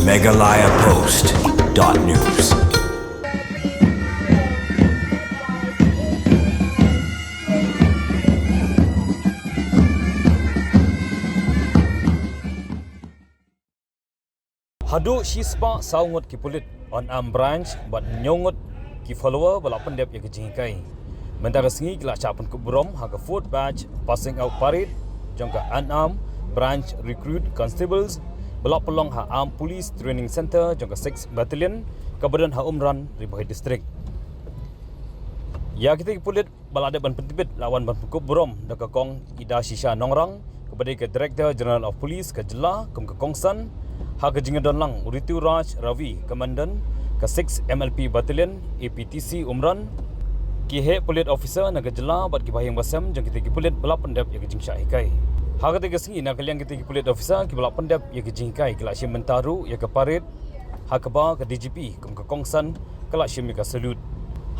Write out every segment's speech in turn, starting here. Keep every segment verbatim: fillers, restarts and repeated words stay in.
Meghalaya Post dot news. Haduh shispah saw ngut ki pulit Unarmed Branch bad hynñiew ngut ki follower ba la pyndep ïa ka jinghikai. Mynta ka sngi ki la shah pynkup burom ha ka fourth batch passing out parade jong ka Unarmed Branch Recruit Constables ba la pynlong ha Armed Police Training Centre jong ka six Battalion kaba don ha Umran, Ri Bhoi District. Ïa kita ki pulit ba la dep ban pyntbit la wan ban pynkup burom da ka Kong Idashisha Nongrang, kaba dei ka Director General of Police ka jylla, kum ka kongsan ha ka jingdon lang u Rituraj Ravi, Commandant ka six M L P Battalion A P T C Umran, ki heh pulit officer na ka jylla bad ki bahaïing bahasem jong kita ki pulit ba la pyndep ïa ka jingshah hikai. Ha kata ka sngi, na ka liang kita ki pulit officer kiba la pyndep ïa ka jinghikai ki la shim bynta ruh ïa ka parade, ha kaba ka D G P kum ka kongsan ka la shim ïa ka salute.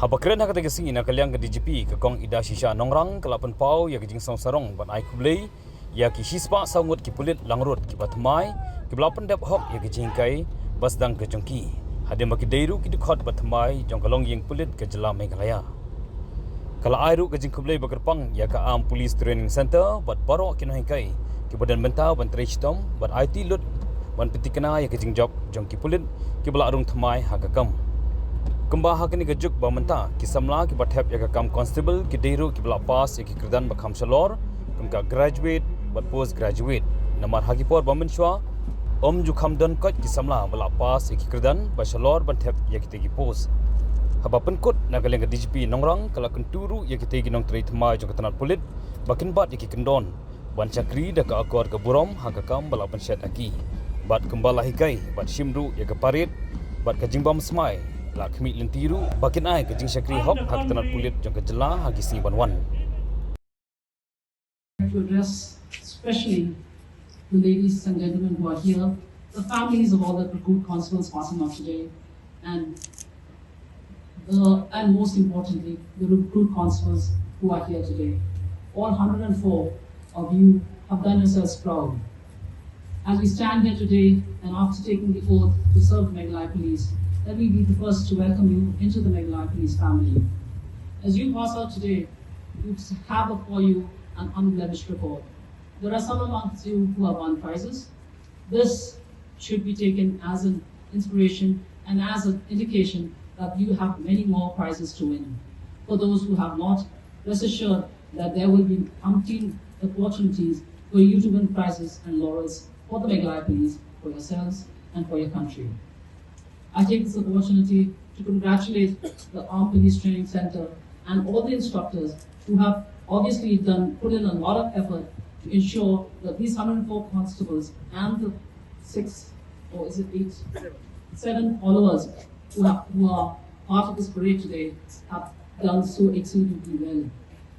Haba kren ha kata ka sngi, na ka liang ka D G P ka Kong Idashisha Nongrang ka la pynpaw ïa ka jingsngew sarong bad ai khublei ïa ki shispah saw ngut ki pulit langrut kiba thymmai, kiba la pyndep hok ïa ka jinghikai ba sdang ka jong ki, hadien ba ki dei ruh ki dkhot ba thymmai jong ka longïing pulit ka jylla Meghalaya. Ka la ai ruh ka jingkhublei ba kyrpang ïa ka Armed Police Training Centre bad baroh ki nonghikai kiba don bynta ban trei shitom bad aiti lut ban pynthikna ïa ka jingjop jong ki pulit kiba la rung thymmai ha ka kam. Kumba ha kane ka juk ba mynta, ki samla kiba thep ïa ka kam constable ki dei ruh kiba la pass ïa ki kyrdan ba kham shalor, kum ka graduate bad post graduate. Namar ha ki por ba mynshuwa, ym ju kham don koit ki samla ba la pass ïa ki kyrdan ba shalor ban thep ïa kita ki post. Haba pynkut, na ka liang ka D G P Nongrang ka la kyntu ruh ïa kita ki nongtrei thymmai jong ka tnat pulit ba kin bat ïa ki kyndon ban shakri da ka akor ka burom ha ka kam ba la pynshet ha ki. Bad kumba la hikai bad shim ruh ïa ka parade bad ka jingbam smai, la khmih lynti ruh ba kin ai ka jingshakri hok ha ka tnat pulit jong ka jylla ha ki sngi ban wan. To address especially the ladies and gentlemen who are here, the families of all the recruit constables passing out today, and the, and most importantly, the recruit constables who are here today. All hundred and four of you have done yourselves proud. As we stand here today and after taking the oath to serve Meghalaya Police, let me be the first to welcome you into the Meghalaya Police family. As you pass out today, you have before you an unblemished record. There are some amongst you who have won prizes. This should be taken as an inspiration and as an indication that you have many more prizes to win. For those who have not, rest assured that there will be umpteen opportunities for you to win prizes and laurels for the Meghalaya Police, for yourselves, and for your country. I take this opportunity to congratulate the Armed Police Training Centre and all the instructors who have obviously done, put in a lot of effort to ensure that these hundred and four constables and the six, or is it eight? Seven followers who have, who are part of this parade today have done so exceedingly well.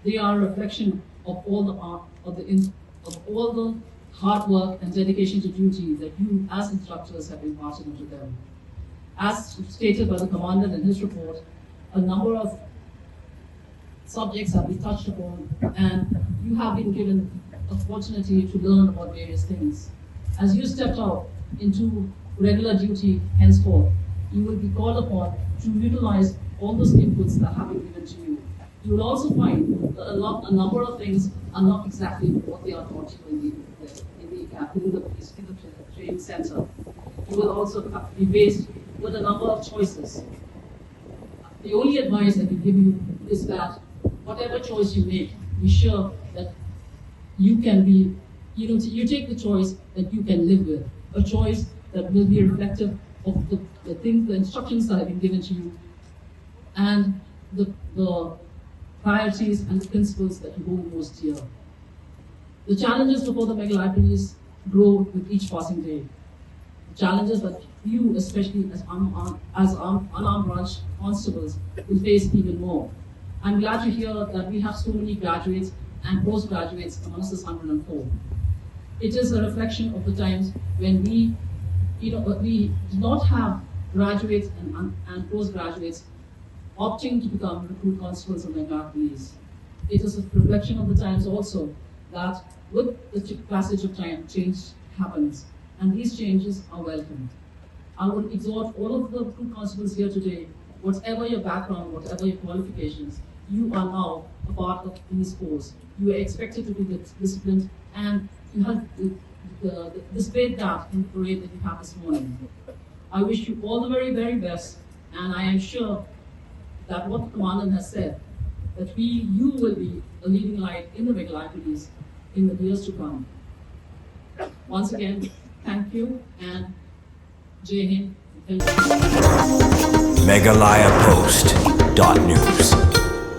They are a reflection of all the art, of the in-, of all the hard work and dedication to duty that you as instructors have imparted onto them. As stated by the commandant in his report, a number of subjects have been touched upon, and you have been given opportunity to learn about various things. As you step out into regular duty henceforth, you will be called upon to utilize all those inputs that have been given to you. You will also find that a lot, a number of things are not exactly what they are taught you in the, in the, in the, in the training center. You will also be faced with a number of choices. The only advice I can give you is that whatever choice you make, be sure that you can be, you know, you take the choice that you can live with, a choice that will be reflective of the, the things, the instructions that have been given to you, and the, the priorities and the principles that you hold most dear. The challenges before the Meghalaya Police grow with each passing day. The challenges that you, especially as, un-, un-, as un-, unarmed branch constables, will face even more. I'm glad to hear that we have so many graduates and postgraduates amongst this hundred and four. It is a reflection of the times when we, you know, we did not have graduates and, and, and postgraduates opting to become recruit constables of Meghalaya Police. It is a reflection of the times also that with the ch-, passage of time, change happens, and these changes are welcomed. I would exhort all of the recruit constables here today, whatever your background, whatever your qualifications, you are now a part of the police force. You are expected to be dis- disciplined, and you have the, the, displayed that in the parade that you have this morning. I wish you all the very, very best, and I am sure that what the commandant has said, that we, you will be a leading light in the Meghalaya police in the years to come. Once again, thank you and Jai Hind. Thank you. Meghalaya Post dot news.